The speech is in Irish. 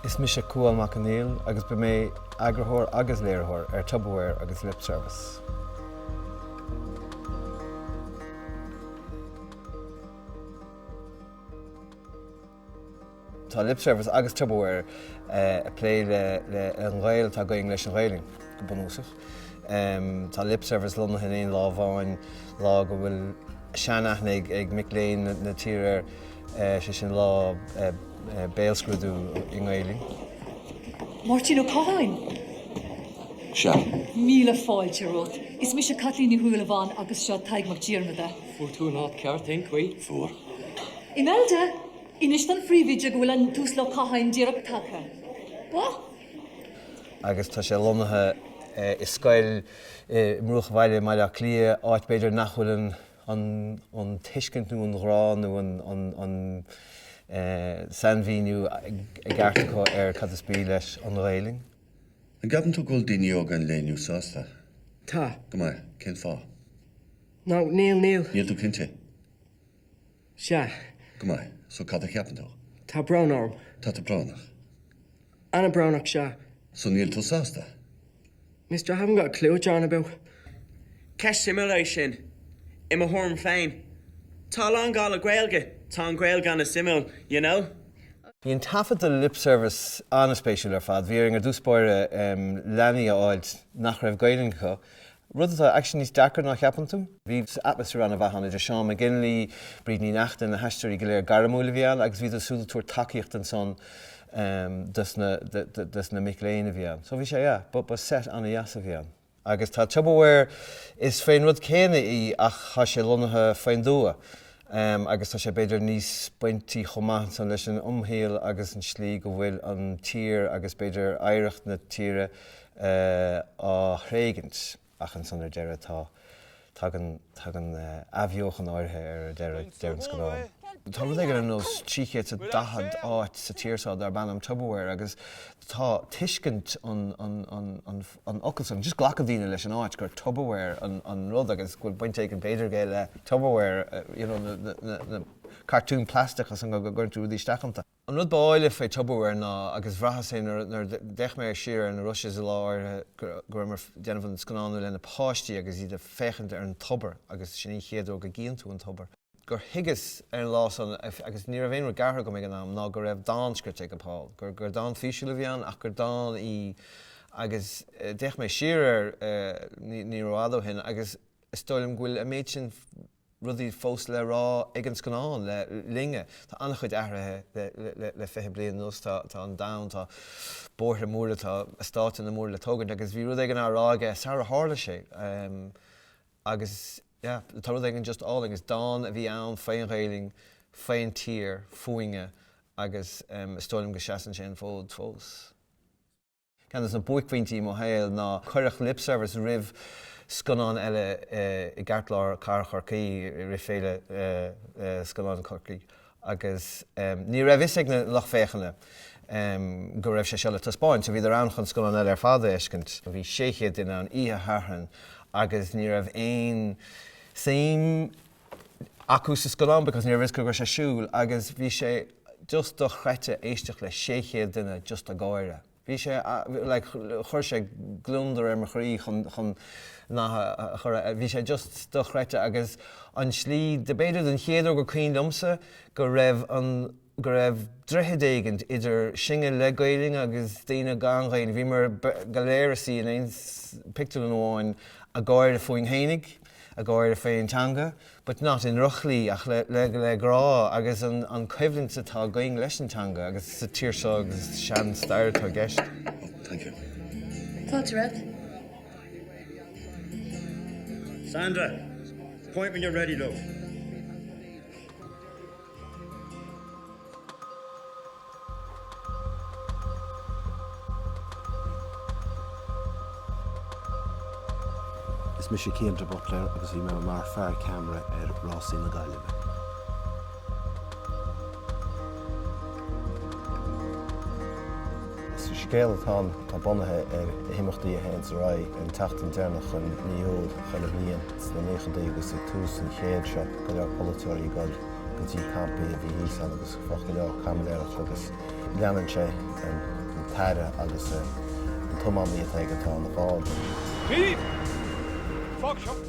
Is mise Cumhall Mac Conghail agus ba mé eagarthóir agus léiritheoir ar Tupperware agus Lip Service. Tá Lip Service agus Tupperware ag plé le an ghaol atá againn leis an Ghaelainn, go bunúsach. Tá Lip Service lonnaithe in aon lá amháin, lá go bhfuil seanaithne ag mic léinn na tíre air, sé sin lá béalscrúdú i nGaelainn. Máirtín Ó Catháin? Sea. Míle fáilte romhat. Is mise Caitlín Ní Shúilleabháin agus seo Tadhg Mac Diarmada. Fuair tú an áit ceart, aon chaoi? Fuair. Imelda, inis don phríomhoide go bhfuil an tUasal Ó Catháin díreach tagtha. Ba? Agus tá sé lonnaithe i scoil i mbruachbhaile i mBaile Átha Cliath, áit b'fhéidir nach bhfuil an an tuiscint nó an ghrá nó an sainmhíniú i gceart acu ar cad is brí leis an Ghaelainn. An gceapann tú go bhfuil daoine óga an lae inniu sásta? Tá. Go maith. Cén fáth? No, níl, níl. Níl tú cinnte? Sea. Go maith. So cad a cheapann tú? Tá brón orm. Tá tú brónach. An-bhrónach, sea. So níl tú sásta? Mister, I haven't got a clue what you're on about. Ceist suimiúil é sin, i mo thuairim féin. Tá a lán gá le Gaeilge, tá an Ghaeilge an-suimiúil, you know? Bhí an taifead do Lip Service an-spéisiúil ar fad. Bhí orainn ar dtús báire leanaí a fháilt nach raibh Gaelainn acu Rud atá actually níos deacra ná a cheapann tú. Bhí atmaisféar an-mhaith ann idir Seán McGinley, Bríd Ní Neachtain, na haisteoirí go léir gairmiúil a bhí ann agus bhíodar siúd ag tabhairt tacaíocht ansan dos na, dos na mic léinn a bhí ann. So bhí sé, yeah, ba, ba set an-dheas a bhí ann. Agus tá Tupperware, is faoin rud céanna í ach tá sé lonnaithe faoin dtuath agus tá sé b'fhéidir níos baintí chomh maith ansan leis an imshaol agus an slí go bhfuil an tír agus b'fhéidir oidhreacht na tíre á thréigint, ach ansan ar deireadh tá, tagann, tagann athbheochan áirithe ar deireadh, deireadh an scannáin. Tá rud éigin ar nós 340 áit sa tír seo darb ainm Tupperware agus tá tuiscint an, an, an, an, an fhocail san, just glacann daoine leis an áit gur Tupperware an, an rud agus go bhfuil baint éigin b'fhéidir aige le Tupperware, you know, na, na, na, na cartúin plaisteacha san go gcuireann tú rudaí isteach iontu. An rud ba áille faoi Tupperware ná, agus bhraitheas é nuair a d'fhéach mé siar ar na rushes i lá áirithe go rabhamar ag déanamh an scannánú le na páistí agus iad ag féachaint ar an tobar agus sin an chéad uair go gcíonn tú an tobar, gur thuigeas ar an lá san, agus ní raibh aon rud gearrtha agam ag an am, ná go raibh dán scrite ag Paul, gur dán físiúil a bhí ann ach gur dán í agus d'fhéach mé siar air ní rófhada ó shin agus is dóigh liom go bhfuil an méid sin rudaí fós le rá ag an scannán le linne. Tá an-chuid athraithe le 20 bliain anuas, tá an domhan, tá bóithre móra, tá eastáiteanna móra le tógaint agus bhí rud éigin á rá aige sara tharla sé agus yeah, tá rud éigin just álainn. Is dán a bhí ann faoin Ghaelainn, faoin tír, fúinne agus is dóigh liom go seasann sé an fód fós. Ceann de na buaicphointí i mo shaol ná cuireadh Lip Service roimh scannán eile i gceartlár Cathair Chorcaí i rith Féile Scannán Chorcaí agus ní raibh fhios ag na lucht féachana go raibh sé seo le taispeáint so bhíodar ann chun scannán eile ar fad a fheiscint. Bhí 600 duine ann oíche Shathairn agus ní raibh aon suim acu sa scannán because ní raibh fhios acu go raibh sé ar siúl agus bhí sé just dochreidte éisteacht le 600 duine just ag gáire. Bhí sé like chuir sé gliondar ar mo chroí chun chun nath a chur bhí sé just dochreidte agus an tslí b'fhéidir den chéad uair gur cuimhin liomsa go raibh an go raibh droichead éigint idir sinne le Gaelainn agus daoine gan Ghaelainn. Bhíomar go léir istigh in aon pictiúrlann amháin ag gáire fúinn fhéinig, ag gáire faoin teanga, but not i ndrochshlí ach le le grá agus an an coimhlint atá againn leis an teanga agus sa tír seo agus sean stair atá i gceist. Oh, thank you. Fáilte romhat. Sandra, point when you're ready, love. Is mise Cian de Buitléar agus bhí mé mar fear ceamara ar Rásaí na Gaillimhe. Is scéal atá ann atá bunaithe ar na himeachtaí a théanns ar aghaidh an tseachtain deireanach i mí Iúil chuile bhliain sna naochadaí agus ag tús an chéid seo, go leor polaiteoirí ag dul go dtí campaí a bhí thíos ann agus bheadh go leor caimiléireacht agus leanann sé an. t-aire agus an tiománaí atá aige atá ina gharda. Steve! Fág seo!